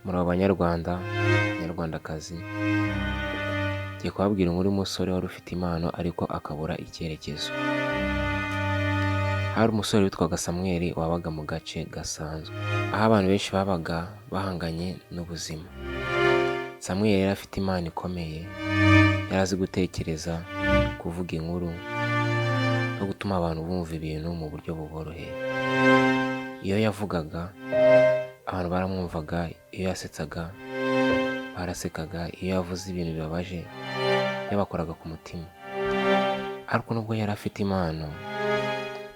Muri Banyarwanda, Banyarwandakazi, ngiye kubabwira inkuru y'umusore wari ufite impano ariko akabura icyerekezo. Hari umusore witwaga Samweli wabaga mu gace gasanzwe, aho abantu benshi babaga bahanganye n'ubuzima. Samweli yari afite impano ikomeye, yari azi gutekereza, kuvuga inkuru no gutuma abantu bumva ibintu mu buryo buboroheye. Iyo yavugaga, abantu baramwumvaga, iyo yasetsaga barasekaga, iyo yavuze ibintu bibabaje yabakoraga ku mutima. Ariko nubwo yari afite impano,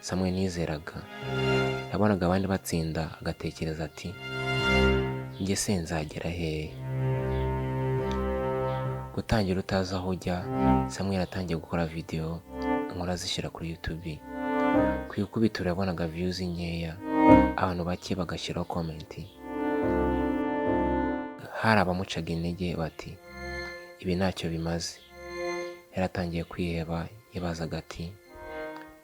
Samweli ntiyizeraga. Yabonaga abandi batsinda agatekereza ati: "Njye se nzagera hehe?" Gutangira utazi aho ujya. Samweli atangiye gukora video, inkuru azishyira kuri YouTube. Ku ikubitiro yabonaga views nkeya, abantu bake bagashyiraho comment. Hari abamucaga intege bati: "Ibi ntacyo bimaze." Yaratangiye kwiheba, yibazaga ati: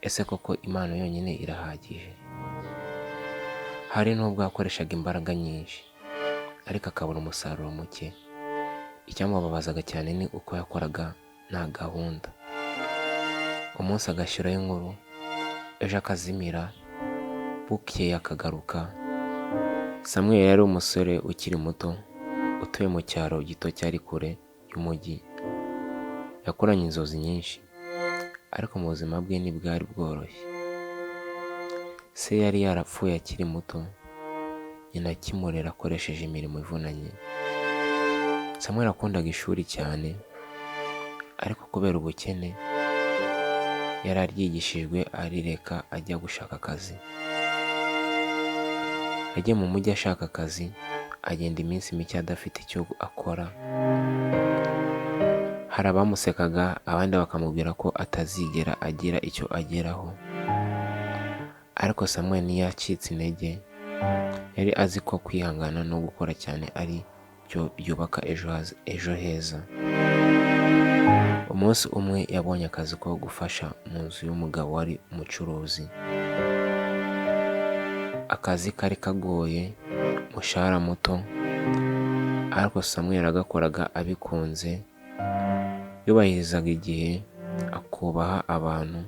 "Ese koko impano yonyine irahagije?" Hari n'ubwo yakoreshaga imbaraga nyinshi ariko akabona umusaruro muke. Icyamubabazaga cyane ni uko yakoraga nta gahunda. Umunsi agashyiraho inkuru, ejo akazimira, bukeye akagaruka. Samweli yari umusore ukiri muto, utuye mu cyaro gito cyari kure y'umujyi. Yakuranye inzozi nyinshi, ariko mu buzima bwe ntibwari bworoshye. Se yari yarapfuye akiri muto, nyina akimurera akoresheje imirimo ivunanye. Samweli yakundaga ishuri cyane, ariko kubera ubukene yari aryigishijwe arireka ajya gushaka akazi. Yagiye mu mujyi ashaka akazi, agenda iminsi mike adafite icyo akora. Hari abamusekaga, abandi bakamubwira ko atazigera agira icyo ageraho. Ariko Samuel ntiyacitse intege, yari azi ko kwihangana no gukora cyane ari byo byubaka ejo heza. Umunsi umwe yabonye akazi ko gufasha mu nzu y'umugabo wari umucuruzi. Akazi kari kagoye, umushahara muto, ariko Samuel yagakoraga abikunze, yubahirizaga igihe, akubaha abantu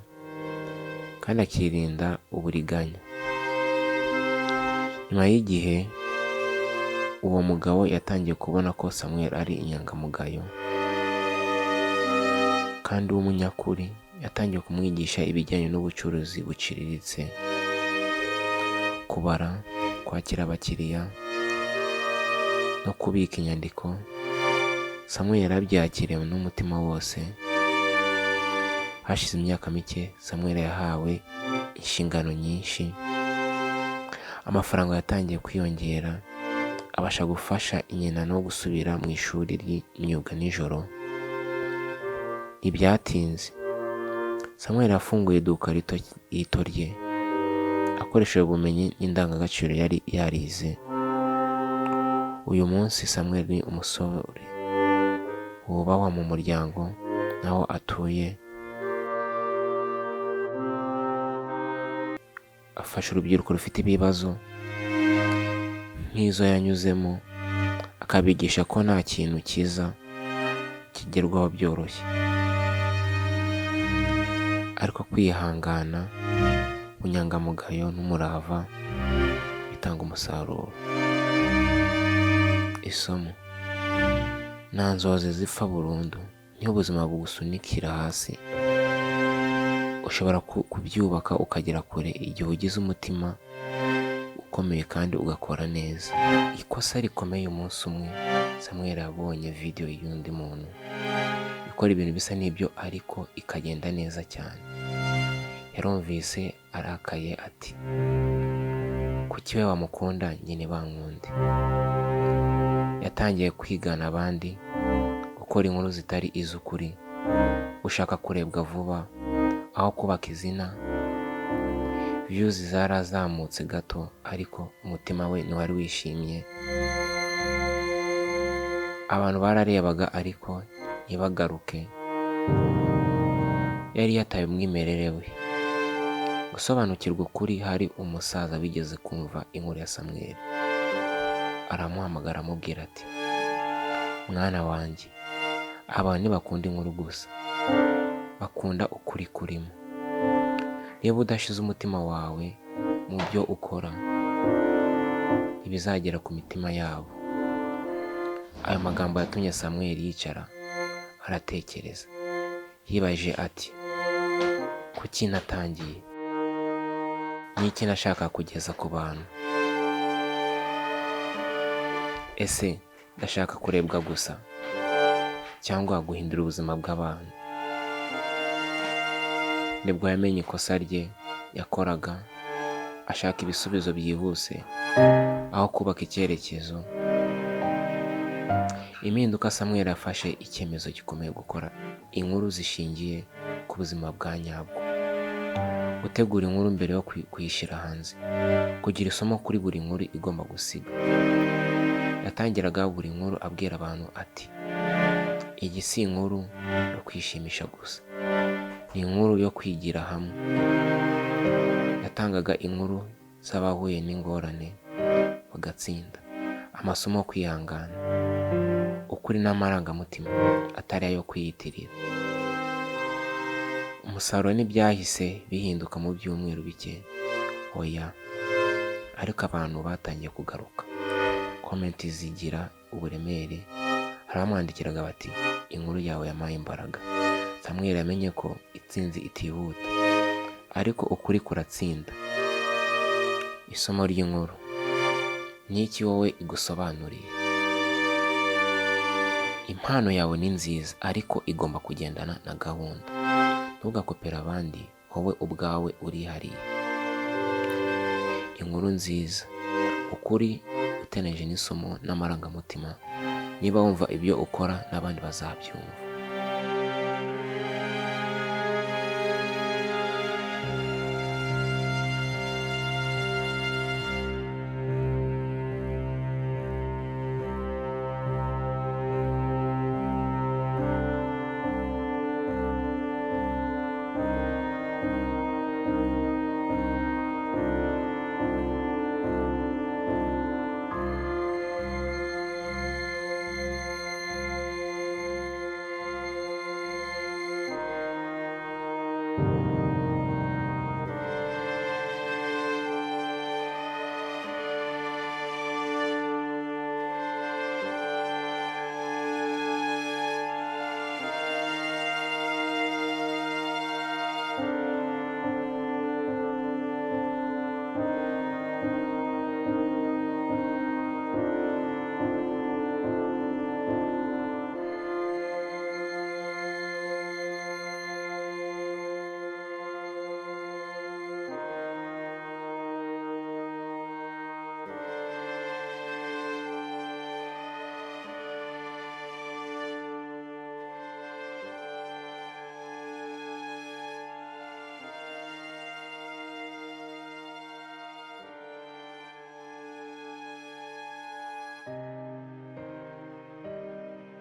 kandi akirinda uburiganya. Nyuma y'igihe, uwo mugabo yatangiye kubona ko Samuel ari inyangamugayo kandi w'umunyakuri. Yatangiye kumwigisha ibijyanye n'ubucuruzi buciriritse, kubara, kwakira abakiriya no kubika inyandiko. Samuel yarabyakiriye n'umutima wose. Hashize imyaka mike, Samuel yahawe inshingano nyinshi, amafaranga yatangiye kwiyongera, abasha gufasha nyina no gusubira mu ishuri ry'imyuga nijoro. Ntibyatinze, Samuel yafunguye iduka rito rye, akoresheje ubumenyi n'indangagaciro yari yarize. Uyu munsi Samuel ni umusore wubahwa mu muryango n'aho atuye, afasha urubyiruko rufite ibibazo nk'izo yanyuzemo, akabigisha ko nta kintu cyiza kigerwaho byoroshye, ariko kwihangana, ubunyangamugayo n'umurava bitanga umusaruro. Isomo: nta nzozi zipfa burundu. Niyo ubuzima bugusunikira hasi, ushobora kubyubaka ukagera kure igihe ugize umutima ukomeye kandi ugakora neza. Ikosa rikomeye: umunsi umwe Samuel yabonye video y'undi muntu ikora ibintu bisa n'ibyo ariko ikagenda neza cyane. Yarumvise arakaye ati: "Kuki we bamukunda, njye ntibankunde?" Yatangiye kwigana abandi, gukora inkuru zitari iz'ukuri, gushaka kurebwa vuba aho kubaka izina. Views zarazamutse gato, ariko umutima we ntiwari wishimye. Abantu bararebaga ariko ntibagaruke. Yari yataye umwimerere we. Gusobanukirwa ukuri: hari umusaza wigeze kumva inkuru ya Samuel, aramuhamagara, amubwira ati: "Mwana wanjye, abantu ntibakunda inkuru gusa, bakunda ukuri kurimo. Niba udashyize umutima wawe mu byo ukora, ntibizagera ku mitima yabo." Ayo magambo yatumye Samuel yicara aratekereza. Yibajije ati: "Kuki natangiye? Ni iki nashaka kugeza ku bantu? Ese ndashaka kurebwa gusa cyangwa guhindura ubuzima bw'abantu?" Nibwo yamenye ikosa rye yakoraga, ashaka ibisubizo byihuse aho kubaka icyerekezo. Impinduka: Samuel yafashe icyemezo gikomeye, gukora inkuru zishingiye ku buzima bwa nyabwo, gutegura inkuru mbere yo kuyishyira hanze, kugira isomo kuri buri nkuru igomba gusiga. Yatangiraga buri nkuru abwira abantu ati: "Iyi si inkuru yo kwishimisha gusa, ni inkuru yo kwigira hamwe." Yatangaga inkuru z'abahuye n'ingorane bagatsinda, amasomo yo kwihangana, ukuri n'amarangamutima atari ayo kwiyitirira. Umusaruro: ntibyahise bihinduka mu byumweru bike, oya, ariko abantu batangiye kugaruka, comment zigira uburemere. Hari abamwandikiraga bati: "Inkuru yawe yampaye imbaraga." Samuel yamenye ko intsinzi itihuta, ariko ukuri kuratsinda. Isomo ry'inkuru: ni iki wowe igusobanuriye? Impano yawe ni nziza, ariko igomba kugendana na gahunda. Ntugakopere abandi, wowe ubwawe urihariye. Inkuru nziza, ukuri uteneje n'isomo n'amarangamutima. Niba wumva ibyo ukora, n'abandi bazabyumva.